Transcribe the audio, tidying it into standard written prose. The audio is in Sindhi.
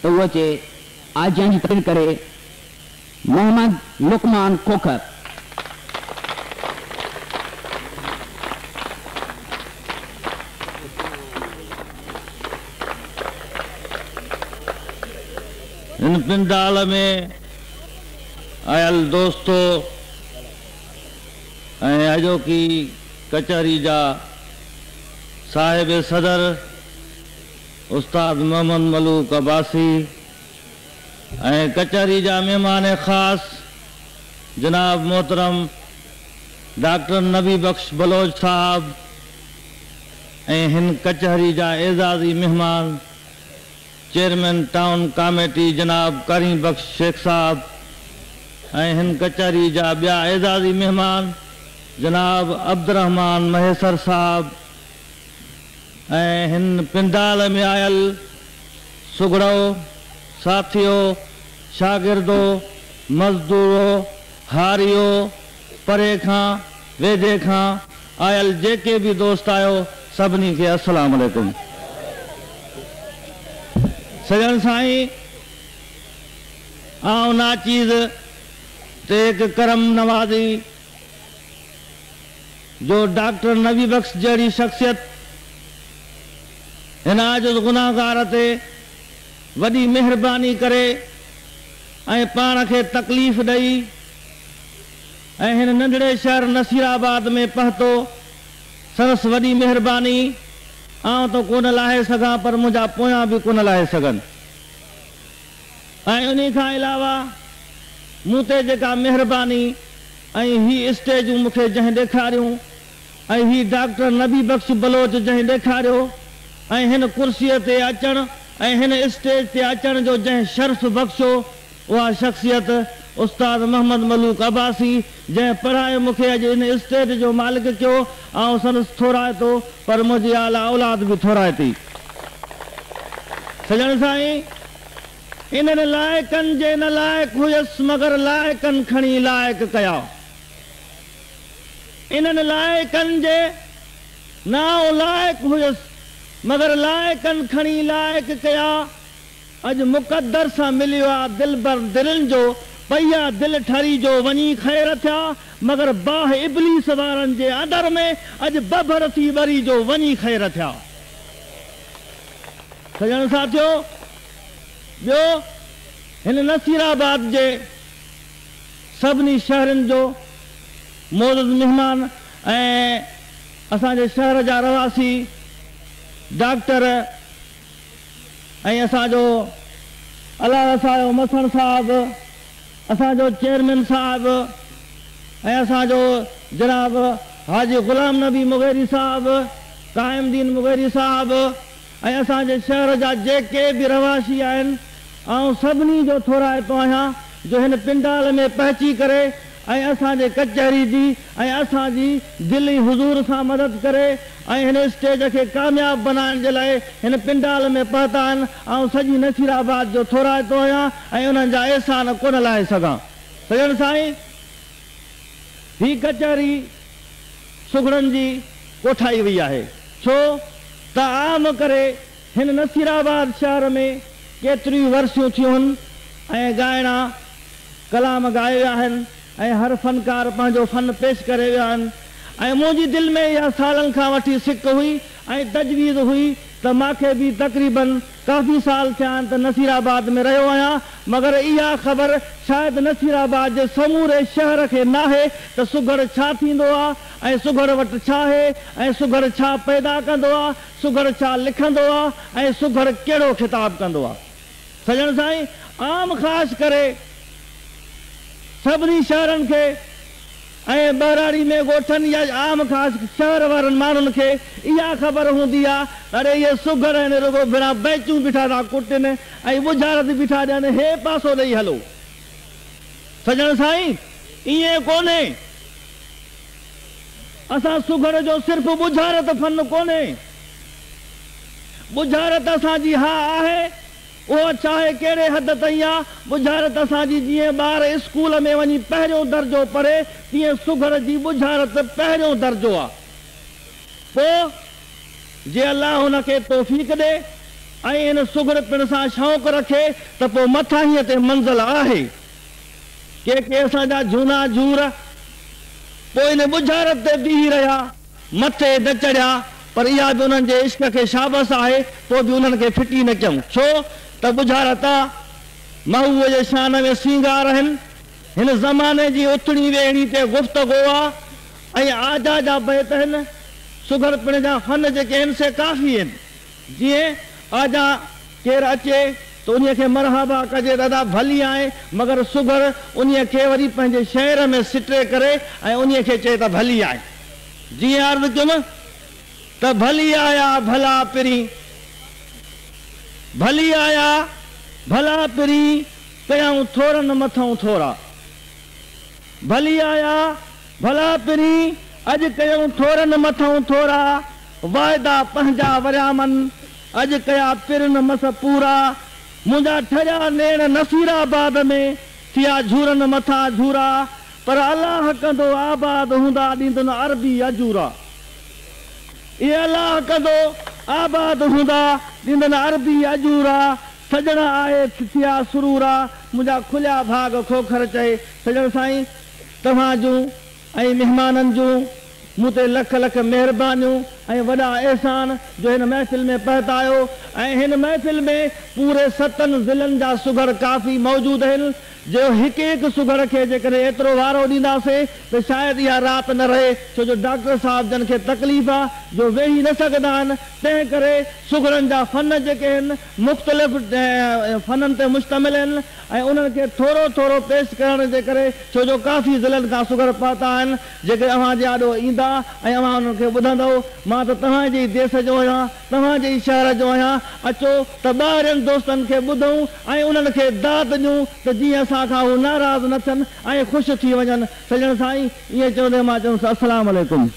ته هو اچي آجيان جي تقرير ڪري. محمد لقمان کوکر. هن پنڊال ۾ آيل دوستو ۽ اڄوڪي ڪچهري جا صاحب صدر استاد محمد ملوڪ عباسي ۽ ڪچهري جا مهمان خاص جناب محترم ڊاڪٽر نبي بخش بلوچ صاحب ۽ هن ڪچهري جا اعزازي مهمان چيئرمين ٽائون ڪاميٽي جناب ڪريم بخش شيخ صاحب ۽ هن ڪچهري جا ٻيا اعزازي مهمان جناب عبدالرحمان مهيسر صاحب ۽ هن پنڊال ۾ آيل سگهڙو، ساٿيو، شاگردو، مزدورو، هاريو، پري کان، ويجهي کان آيل جيڪي به دوست آهيو سڀني کي السلام عليڪم. سڄڻ سائين آئون ناچيز تي هڪ ڪرم نوازي جو ڊاڪٽر نبي بخش جهڙي شخصيت هن عاجز گنهگار تي وڏي مهرباني ڪري ۽ پاڻ کي تڪليف ڏئي ۽ هن ننڍڙي شهر نصيرآباد ۾ پهتو، سندس وڏي مهرباني آئون ته ڪونه لاهي سگهان پر منهنجا پويان به ڪونه لاهي سگهن ۽ انهي کان علاوه مون تي جيڪا مهرباني ۽ هي اسٽيجون مون کي جنهن ڏيکاريون ۽ هي ڊاڪٽر نبي بخش بلوچ جنهن ڏيکاريو ۽ هن ڪرسيء تي اچڻ ۽ هن اسٽيج تي اچڻ جو جنهن شرف بخشيو اها شخصيت استاد محمد ملوڪ عباسي جنهن پڙهائي مون کي اڄ ان اسٽيج جو مالڪ ڪيو، آئون سندس ٿورائتو پر منهنجي اعليٰ اولاد به ٿورائتي. سڄڻ سائين! انهن لائقن جي نه لائق هيس مگر لائقن کڻي لائق ڪيا. انهن لائقن جي نه آئون لائق هيس مگر لائقن کڻي لائق ڪيا. اڄ مقدر سان مليو آ دلبر دلين جو، پئي آ دل ٺري جو وڃي خير ٿيا، مگر باهه ابليس وارن جي اندر ۾ اڄ ڀنڀر ٿي ٻري جو وڃي خير ٿيا. سڄڻ ساٿيو! ٻيو هن نصيرآباد جي سڀني شهرين جو معزز مهمان ۽ اسان جي شهر جا رهواسي ڊاڪٽر ۽ اسان جو الله وسايو مسڻ صاحب، اسان جو چيئرمين صاحب ۽ اسان جو جناب حاجي غلام نبي مغيري صاحب، قائم دين مغيري صاحب ۽ اسان جي شهر جا جيڪي به رهواسي آهن، آئون سڀني جو ٿورائتو آهيان جو هن پنڊال ۾ پهچي ڪري ۽ اسان جي ڪچهري جي ۽ اسان جي دلي حضور سان مدد ڪري ۽ هن اسٽيج کي ڪامياب بنائڻ جي لاء هن پنڊال ۾ پهتا آهن. آئون سڄي نصير آباد جو ٿورائتو آهيان ۽ انهن جا احسان ڪونه لاهي سگهان. سڄڻ سائين هي ڪچهري سگهڙن جي ڪوٺائي وئي آهي ڇو ته عام ڪري هن نصير آباد شهر ۾ ڪيتريون ورسيون ٿيون هن ۽ ڳائڻا ڪلام ڳائي ويا آهن ۽ هر فنڪار پنهنجو فن پيش ڪري ويا آهن ۽ منهنجي دل ۾ اها سالن کان وٺي سڪ هئي ۽ تجويز هئي ته ماکي به تقريباً ڪافي سال ٿيا آهن ته نصير آباد ۾ رهيو آهيان مگر اها خبر شايد نصير آباد جي سموري شهر کي ناهي ته سگهڙ ڇا ٿيندو آ ۽ سگهڙ وٽ ڇاهي ۽ سگهڙ ڇا پيدا ڪندو آ سگهڙ ڇا لکندو آ ۽ سگهڙ ڪهڙو خطاب ڪندو آ. سڄڻ سائين عام خاص ڪري سڀني شهرن کي ۽ ٻهراڙي ۾ ڳوٺن يا عام خاص شهر وارن ماڻهن کي اها خبر هوندي آ ته اڙي اهي سگهڙ آهن رڳو ڀيڻا بينچون بيٺا ٿا ڪٽن ۽ ٻجهارت بيٺا ڏين هي پاسو ڏئي هلو. سڄڻ سائين ائين ڪونهي. اسان سگهڙ جو صرف ٻجهارت فن ڪونهي. ٻجهارت اسان جي ها آهي، اهو چاهي ڪهڙي حد تائين آ، ٻجهارت اسان جي جيئن ٻار اسڪول ۾ وڃي پهريون درجو پڙهي، تيئن سگهڙ جي ٻجهارت پهريون درجو آ. پوء جي الله هن کي توفيق ڏي ۽ هن سگهڙ پڻ سان شوق رکي ته پوء مٿاهينء تي منزل آهي. ڪي ڪي اسان جا جهونا جهور پوء ان ٻجهارت تي بيهي رهيا، مٿي نه چڙهيا، پر اها به انهن جي عشق کي شابس آهي، پوء به انهن کي ڦٽي نه ڪيائون، ڇو ته ٻجهارت آ، محبوب جي شان ۾ سينگار آهن، هن زماني جي اٿڻي ويهڻي تي گفتگو آ ۽ آجا جا بيت آهن، سگهڙ پڻ جا فن جيڪي آهن سي ڪافي آهن. جيئن آجا ڪير اچي ته انهيء کي مرحبا ڪجي ته ادا ڀلي آئين، مگر سگهڙ انهيء کي وري پنهنجي شعر ۾ سٽي ڪري ۽ انهيء کي چئي ته ڀلي آئين. جيئن عرض ڪيم ته ڀلي آيا ڀلا پرين، ڀلي آيا ڀلا پرين، ڪيائون ٿورن مٿئون ٿورا. ڀلي آيا ڀلا پرين، اڄ ڪيائون ٿورن مٿئون ٿورا. واعدا پنهنجا وريامن، اڄ ڪيا پرين مس پورا. منهنجا ٺريا نيڻ نصير آباد ۾، ٿيا جهورن مٿان جهورا. پر الله ڪندو آباد هوندا، ڏيندن عربي اجورا. اي الله ڪندو آباد هوندا، ڏيندن عربي اجورا. سڄڻ آهي ٿيا سرورا، منهنجا کليا ڀاڳ کوکر چئي. سڄڻ سائين توهان جون ۽ مهمانن جون مون تي لک لک مهربانيون ۽ وڏا احسان جو هن محفل ۾ پهتا آهيو ۽ هن محفل ۾ پوري ستن ضلعن جا سگهڙ ڪافي موجود آهن جو هڪ هڪ سگهڙ کي جيڪڏهن ايترو وارو ڏينداسين ته شايد اها رات نه رهي ڇو جو ڊاڪٽر صاحب جن کي تڪليف آ جو ويهي نه سگهندا آهن تنهن ڪري سگهڙن جا فن جيڪي آهن مختلف فنن تي مشتمل آهن ۽ انهن کي ٿورو ٿورو پيش ڪرڻ جي ڪري ڇو جو ڪافي ضلعن کان سگهڙ پهتا آهن جيڪي اوهان جي آڏو ايندا ۽ اوهان انهن کي ٻڌندؤ. مان ته توهان جي ئي ديس جو آهيان، توهان جي ئي شهر جو آهيان. اچو ته ٻاهرين دوستن کي ٻڌون ۽ انهن کي داد ڏيون ته جيئن اسان کان هو ناراض نه ٿين ۽ خوش ٿي وڃن. سڄڻ سائين! ائين چوندي مان چوندس السلام عليڪم.